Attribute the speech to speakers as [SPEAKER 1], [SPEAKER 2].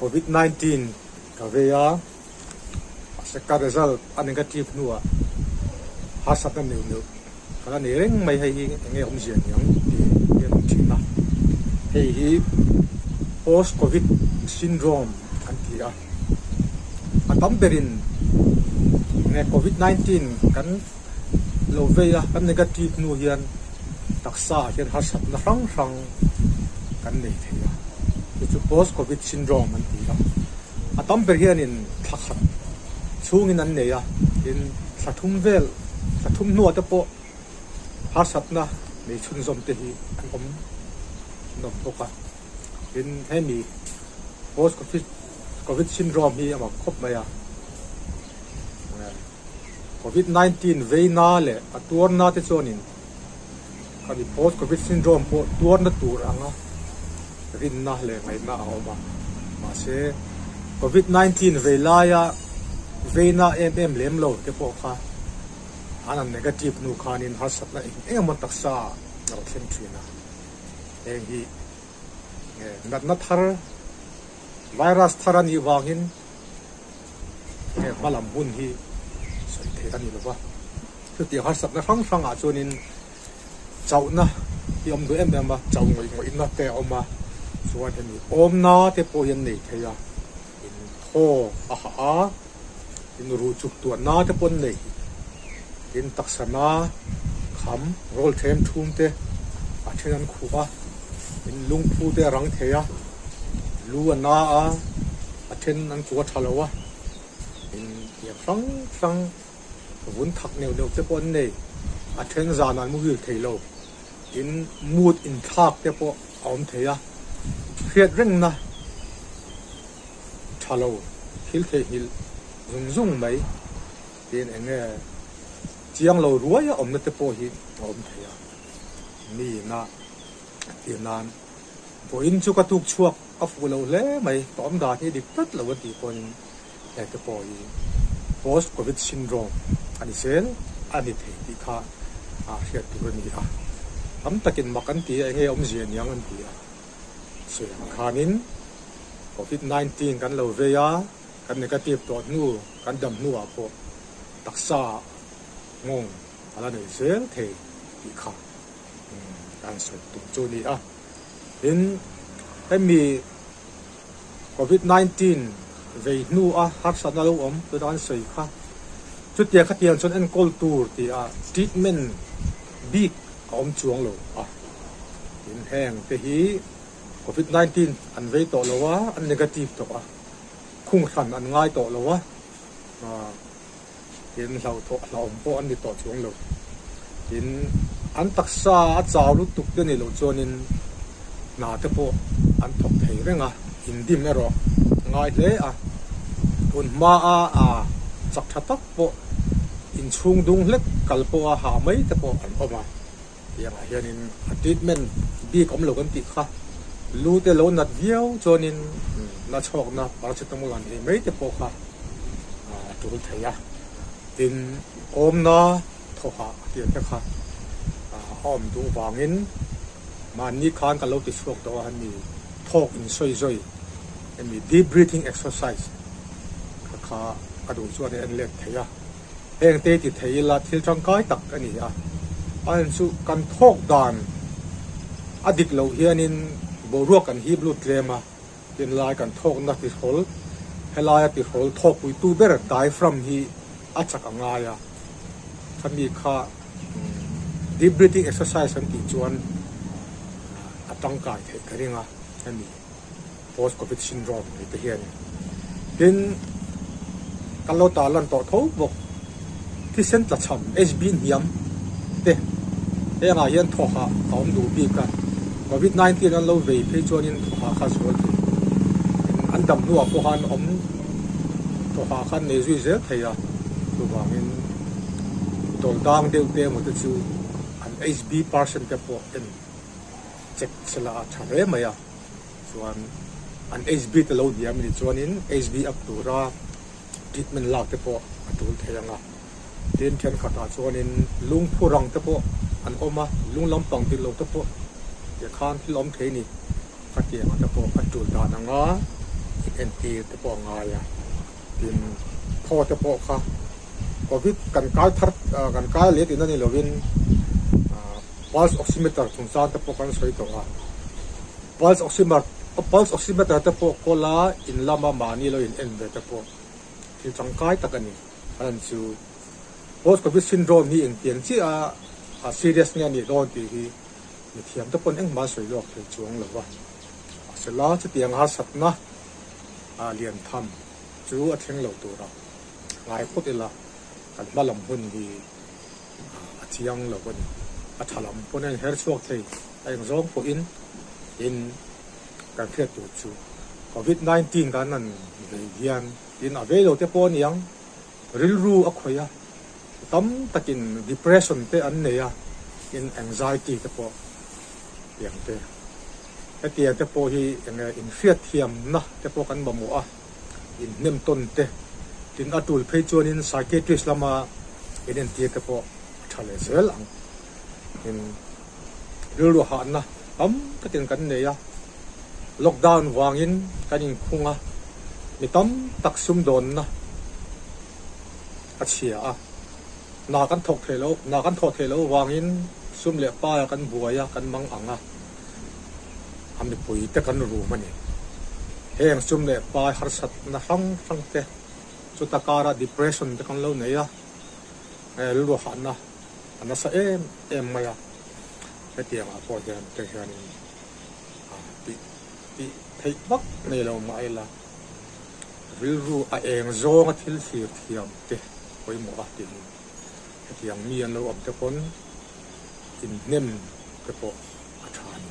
[SPEAKER 1] Covid 19 ka vei a, mahse ka result a negative hnuah harsatna neuh neuh ka la nei reng mai hei hi eng nge awmzia niang tih hi an awm thin a. Hei hi post covid syndrome an ti a, a tam berin eng nge covid 19 kan lo vei a, kan negative hnu hian taksa ah hian harsatna hrang hrang kan nei thei a, chu chu post covid syndrome an ti a, a tam ber hianin thla khat chhungin an nei a, tin thla thum vel thla thum hnuah te pawh harsatna nei chhunzawm te hi an awm an awm bawk a, tin hemi post covid covid syndrome hi a mak khawp mai a. Covid 19 veina leh a tuarna te chuanin khami post covid syndrome pawh tuarna tur anga rinna leh ngaihna a awm a. Mahse covid 19 vei laia veina em em lem lo te pawh kha an han negative hnu khanin harsatna eng eng emaw taksa a lo thleng thin a. Heng hi natna thar virus thar a nih vangin He hma lam hun hi sawi theih a ni lo va, chutiang harsatna hrang hrangah chuanin chauhna hi a awm duh em em a, chauh ngawih ngawihna te a awm a, chuan hemi awmna te pawh hi an nei thei a, in thaw a hah a, in ruh chuk tuahna te pawh an nei, in taksana kham rawl them thum te a then an khuh a, in lungphu te a rang thei a, lu a na a. A then an kua tha lo a, in tiang hrang hrang vun thak neuh neuh te pawh an nei, a then zan an muhil thei lo, in mood inthlak te pawh a awm thei a, hriat rengna tha lo thil theihnghilh zung zung mai tin eng nge chiang lo ruai a awmna te pawh hi a awm thei a, mi ina tir nan vawiin chu ka tuk chhuak. A fuh lo hle mai, ka awm dan hi dik tlat lo a tih pawhin hete pawh hi post covid syndrome a ni zel a ni thei tih kha hriat tur a ni a. Tam takin mak an ti a, enge awmzia niang an ti a. Sawi ang khanin covid 19 kan lo vei a, kan negative tawh hnu, kan dam hnuah pawh taksa nghawng a la nei zel thei tih kha kan sawi tum chu a ni a. Tin, hemi Covid 19 vei hnu a harsatna lo awm tuna an sawi kha chutiang khatiang chuan enkawl tur tih a treatment bik a awm chuang lo a. Tin, heng te hi Covid 19 an vei tawh lo a, an negative tawh a, khung hran an ngai tawh lo a. Tin, hlauhthawh hlauhawm pawh an ni tawh chuang lo. Tin, an taksa a chau lutuk te nih loh chuanin hna te pawh an thawk thei reng a, indim erawh a ngai hle a. Tun hmaa a chak tha tak pawh inchhung dung hlek kal pawha hah mai te pawh an awm a. Tiangah hianin a treatment bik awm lo kan tih kha lu te lo nat viau chuanin na chhawkna paracetamol han ei mai te pawh kha a tul thei a, tin awmna thawhah tiang te kha a awm duh vangin mahni khan ka lo ti chhuak tawh a hemi thawk insawi zawi hemi deep breathing exercise kha kha ka duh chuan a en let thei a. Heng te ti thei ila thil tangkai tak a ni a, a en chu kan thawk dan a dik loh hianin boruak kan hip lut tlem a, tinlai kan thawkna tihrawl helaia tihrawl thawkpuitu ber diaphragm hi a chak a ngai a, khami kha deep breathing exercise an tih chuan a tangkai theih ka ring a hemi. Post Covid Syndrome tih te hian tin kan lo tar lan tawh tho bawk. Thisen tla chham HB hniam te hengah hian thawhah a awm duh bik a, Covid 19 an lo vei phei chuanin thawhah kha zual thei in an dam hnuah pawh khan awm thawhah khan nei zui zel thei a, chuvangin dawldang deuh te emaw te chu an HB percent te pawh en check sela a tha hle mai a. Chuan an HB te lo hniam anih chuanin HB up tura treatment lak te pawh a tul thei ang a. Tin thenkhatah chuanin lungphu rang te pawh an awm a, lung lampang dik lo te pawh tikhan thil awm thei a ni. Khatianga te pawh a tul dan anga Entir te pawh a ngai a, tin thaw te pawh kha covid kan kai thar kan kai leh tihna ni lovin pulse oximeter chungchang te pawh kan sawi tawh a, pulse oximer pulse oximeter te pawh kawl a in lama mahni lo in en ve te pawh thil tangkai tak a ni. A lan chu post covid syndrome hi engtiang chiah a serious nge a nih dawn tih hi mithiam te pawn engmah sawi lawk thei chuang lo va. Mahsela chutiang harsatna a lian tham chu a thleng lo tura ngai phawt ila kan hma lam hun hi a chiang lo a ni. A tha lam pawn a inher chhuak thei a eng zawng pawhin in kan hriat tur chu Covid 19 kan han vei hian tin a vei lo te pawh a niang rilru a khawih a, tam takin depression te an nei a, in anxiety te pawh tiang te. Hetiang te pawh hi eng nge inhriatthiamna te pawh kan mamawh a, inhnem tawn te, tin a tul phei chuanin psychiatrist lama inentir te pawh a tha leh zel ang. Tin, rilru hahna tam takin kan nei a, lockdown vangin kan inkhung a, mi tam tak sumdawnna a chhia a. Hna kan thawk theih loh, hna kan thawh theih loh vangin sum leh paia kan buai a, kan mang ang a, a mipui te kan rum a ni. Heng sum leh pai harsatna hrang hrang te chuta kara depression te kan lo nei a, rilru hahna a nasa em em mai a, hetiangah pawh hian te hianin tih tih theih vak nei lo mah ila. Rilru a eng zawnga thil thlir thiam te pawimawh a tin hetiang mi an lo awm te pawn inhnem te pawh a tha a ni.